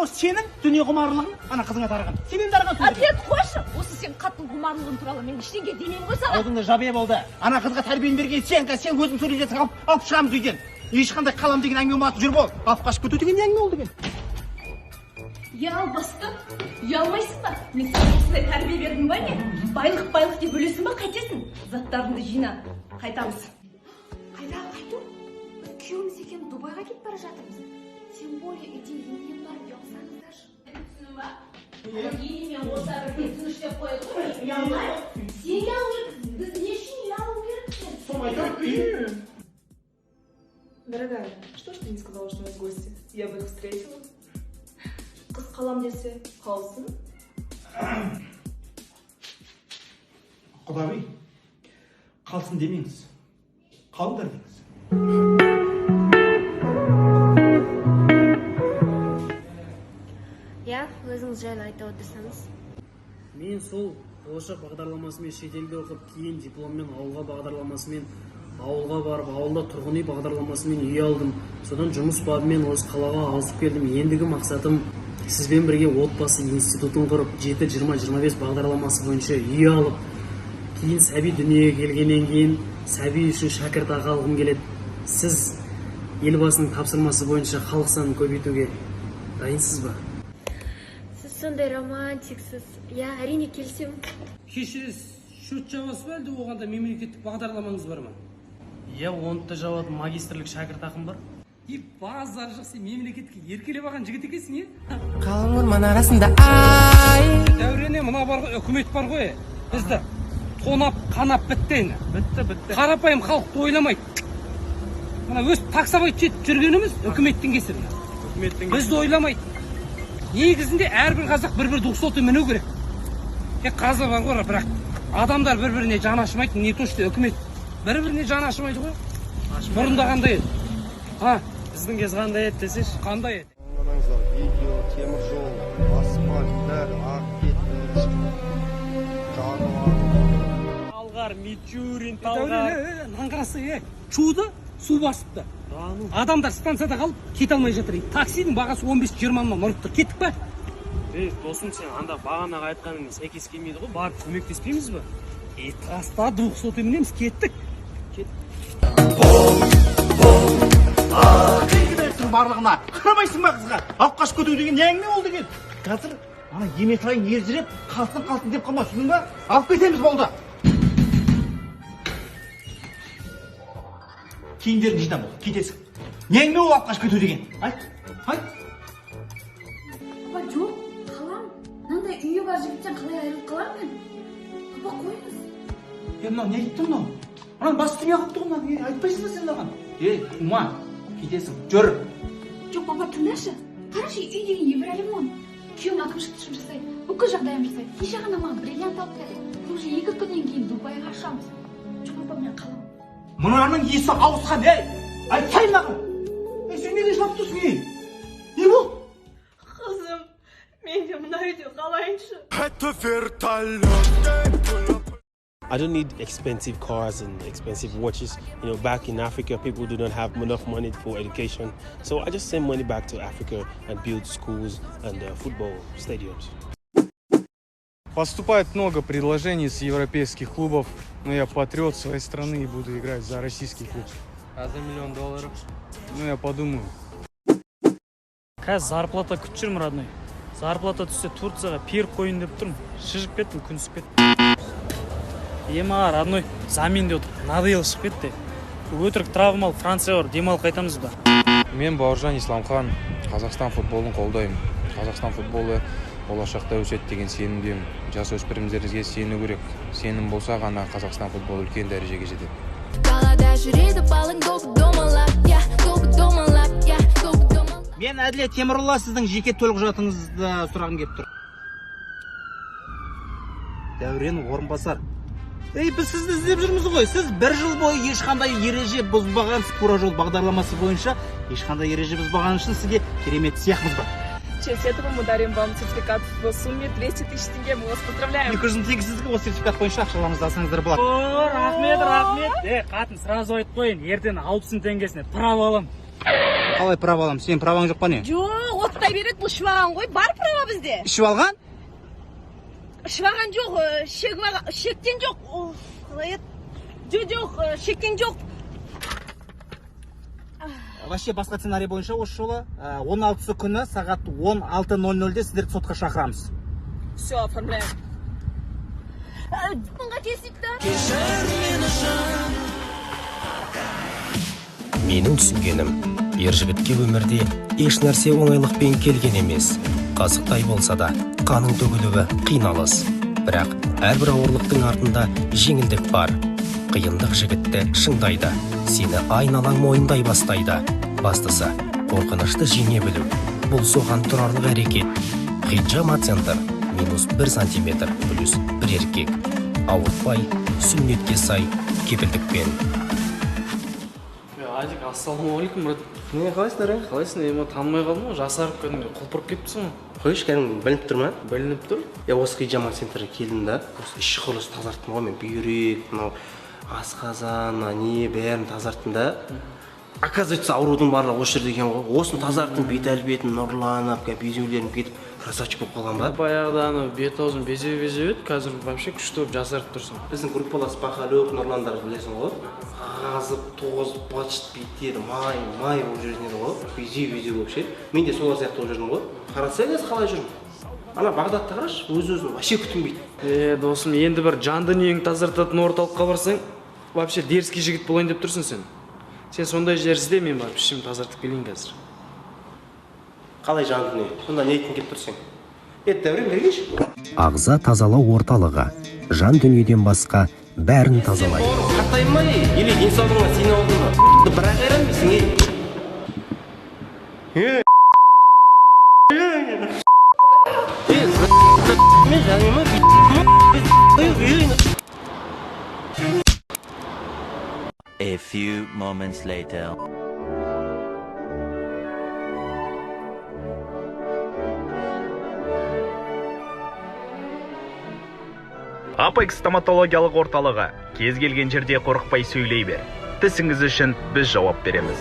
Осы сенің дүние құмарлығың ана қызыңа тараған. Сенен тараған сол. Әділет, қойшы. Осы сен қатын құмарлығың туралы мен ештеңе демеймін ғой саған. Аузыңды жабия болды. Ана қызға тәрбиені берген сен, сен өзің сөйлесесің, алып шығамыз үйден. Ешқандай қалам деген әңгіме болмады, жүр бол. Алып қашып кету деген не әңгіме ол деген? Ұялбасты, ұялмайсың ба? Мен саған осындай тәрбие бердім ба не? Байлық, байлық деп өлесің ба, қайтесің? Заттарыңды жина, қайтамыз. Қайда қайту? Біз күйеуіміз екеуміз Дубайға кетіп бара жатырмыз. Тем более үйде енем бар, ұялсаңыздаршы. Түсіндің ба? Енемен қоса бірге тыныш деп қояды ғой. Ұялмаймын. Сен ұялу керексің. Біз не үшін ұялу керекпіз? Соны айтамын. Дорогая, что ж ты не сказала, что у нас гости? Я бы их встретила. Қыз қалам десе, қалсын. Құдағи, қалсын демеңіз. Қалыңдар деңіз. Иә, өзіңіз жайлы айта отырсаңыз. Мен сол болашақ бағдарламасымен шетелде оқып, кейін дипломмен ауылға бағдарламасымен ауылға барып, ауылда тұрғын үй бағдарламасымен үй алдым. Содан жұмыс бабымен осы қалаға ауысып келдім. Ендігі мақсатым сізбен бірге отбасы институтын құрып, 7-20-25 бағдарламасы бойынша үй алып, кейін сәби дүниеге келгеннен кейін сәби үшін шәкіртақы алғым келеді. Сіз елбасының тапсырмасы бойынша халық санын көбейтуге дайынсыз ба? Сіз сондай романтиксіз. Иә, әрине келісемін. Кешіріңіз, счет жабасыз ба, әлде оған да мемлекеттік бағдарламаңыз бар ма? Иә, оны да жабатын магистрлік шәкіртақым бар. И базар жоқ, сен мемлекетке еркелеп алған жігіт екенсің, е? Қалың орман арасында ай. Дәурене, мына бар ғой, үкімет бар ғой, бізді тонап қанап бітті енді. Бітті, бітті. Қарапайым халықты ойламайды. Мына өз таксовать етіп жүргеніміз үкіметтің кесірі. Үкіметтің. Бізді ойламайды. Негізінде әрбір қазақ бір-бір двухсотый міну керек. Тек қазір бар ғой, бірақ адамдар бір-біріне жаны ашымайды, не то что үкімет. Бір-біріне жаны ашымайды ғой. Бұрында қандай еді? А, Біздің кез қандай еді десеші? Қандай еді? Қараңыздар, видео, темір жол, асфальт, бәрі ағып кетті. Жануар. Талғар, Мичурин. Дәурен, мынаны қараса, е, Чуды су басыпты. Адамдар станцияда қалып, кете алмай жатыр. Таксидің бағасы 15-20 мыңнан ұрып тұр. Кеттік па? Ей, досым, сен анда бағанағы айтқаныңмен сәйкес келмейді ғой, барып көмектеспейміз ба? Е, таста, двухсотый мінеміз, кеттік. Кінәлісің барлығына. Қарамайсың ба қызға? Алып қашып кету деген не әңгіме ол деген? Қазір ана еметайың ержіреп, қалсын қалсын деп қалма, түсіндің ба? Алып кетеміз болды. Киімдеріңді жина бол, кетесің. Не әңгіме ол алып қашып кету деген? Айт, айт. Папа, жоқ, қалам. Мынандай үйі бар жігіттен қалай айырылып қаламын мен? Папа, қойыңыз. Е, мынау не айтты мынау? Мынаның басы істемей қалыпты ғой мынау. Е, айтпайсың ба сен маған? Е, Ума, кетесің, жүр. Жоқ, папа, тыңдашы. Қарашы, үй деген евроремонт. Күйеуім әкімшілік жұмыс жасайды, бүкіл жағдайым жасайды. Кеше ғана маған бриллиант алып берді. Уже 2 күннен кейін Дубайға ұшамыз. Жоқ, папа, мен қаламын. Мынаның есі ауысқан, ей! Айтсай маған! Ей, сен неге жылап тұрсың, ей? Не болды? Қызым, мен де мына үйде қалайыншы. I don't need expensive cars and expensive watches. Back in Africa, people do not have enough money for education. So I just send money back to Africa and build schools and football stadiums. Поступает много предложений с европейских клубов, но я патриот своей страны и буду играть за российский клуб. А за миллион долларов? Ну, я подумаю. Қазір зарплата күтіп жүрмін, родной. Зарплата түссе, Турцияға періп қояйын деп тұрмын. Шыжып кеттім, күн ысып кетті. Ема, родной, замин деп отыр. Надоел, шығып кетті. Өтірік травма алып, Францияға барып демалып қайтамыз ба? Мен Бауыржан Исламхан, Қазақстан футболын қолдаймын. Қазақстан футболы болашақта өседі деген сенімдемін. Жасөспірімдерге сену керек. Сенім болса ғана Қазақстан футболы үлкен дәрежеге жетеді. Далада жүреді балың доп домалап, я доп домалап, я доп домалап. Мен Әділет Темірұлы, сіздің жеке төлқұжатыңызды сұрағым келіп тұр. Дәурен Орынбасар. Ей, біз сізді іздеп жүрміз ғой. Сіз бір жыл бойы ешқандай ереже бұзбаған, тура жол бағдарламасы бойынша ешқандай ереже бұзбаған үшін сізге керемет сыйақымыз бар. В честь этого мы дарим вам сертификат в сумме 200 тысяч тенге. Мы вас поздравляем. 200 мың теңге сіздікі, осы сертификат бойынша ақшаларыңызды алсаңыздар болады. О, рахмет, рахмет. Е, қатын, сразу айтып қояйын, ертең 60 мың теңгесіне право аламын. Қалай права аламын? Сенің праваң жоқ па не? Жоқ, оттай береді, бұл ішіп алған ғой. Бар права бізде. Ішіп алған? Ішіп алған жоқ, шегіп алған, шектен жоқ. Қалай еді? Жоқ, шектен жоқ. Вообще басқа сценарий бойынша осы жолы 16-сы күні сағат 16:00-де сіздерді сотқа шақырамыз. Все, оформляем. Мыңға келісейік та. Менің түсінгенім, ер жігітке өмірде еш нәрсе оңайлықпен келген емес. Қасықтай болса да, қаның төгілуі қиналыс. Бірақ әрбір ауырлықтың артында жеңілдік бар. Қиындық жігітті шыңдайды, сені айналаң мойындай бастайды. Бастысы, қорқынышты жеңе білу. Бұл соған тұрарлық әрекет. Хиджама центр, минус 1 сантиметр, плюс 1 еркек. Ауыртпай, сүннетке сай, кепілдікпен. Адик, ассалаумағалейкум, брат. Не, қалайсың, Дәурен? Қалайсың, ема танымай қалдым ғой, жасарып кәдімгі құлпырып кетіпсің ғой. Қойшы, кәдімгі білініп тұр ма? Білініп тұр. Я осы Хиджама центрге келдім да, осы іші құрылыс тазарттым ғой мен, бүйрек, мынау асқазан, не бәрін тазарттым да. Оказывается, аурудың барлығы осы жерде екен ғой. Осыны тазарттым, бет әлпетім нұрланып, безеулерім кетіп, красавчик болып қалған ба? Баяғыда ана бет аузын безеп еді, қазір вообще күшті болып жасарып тұрсың. Біздің группалас Бақалөк, Нұрландар білесің ғой. Қазып, тоғызып, быт-шыт беттері май болып жүретін еді ғой. Безеу болып ше. Мен де солар сияқты болып жүрдім ғой. Қарасай қазір қалай жүрмін? Ана Бағдатты қарашы, өз-өзін вообще күтінбейді. Досым, енді бір жан дүниеңді тазартатын орталыққа барсаң, вообще дерзкий жігіт болайын деп тұрсың сен. Сен сондай жер ізде, мен барып ішімді тазартып келейін қазір. Қалай жан дүние? Сонда не айтқың келіп тұрсың? Дәурен, бергеші. Ағза тазалау орталығы. Жан дүниеден басқа бәрін тазалайды. Қартаймай, или денсаулығыңа сене алдың ба? Бір ақ айранбайсың, ей. A few moments later. Апекс стоматологиялық орталығы. Кез келген жерде қорықпай сөйлей бер. Тісіңіз үшін біз жауап береміз.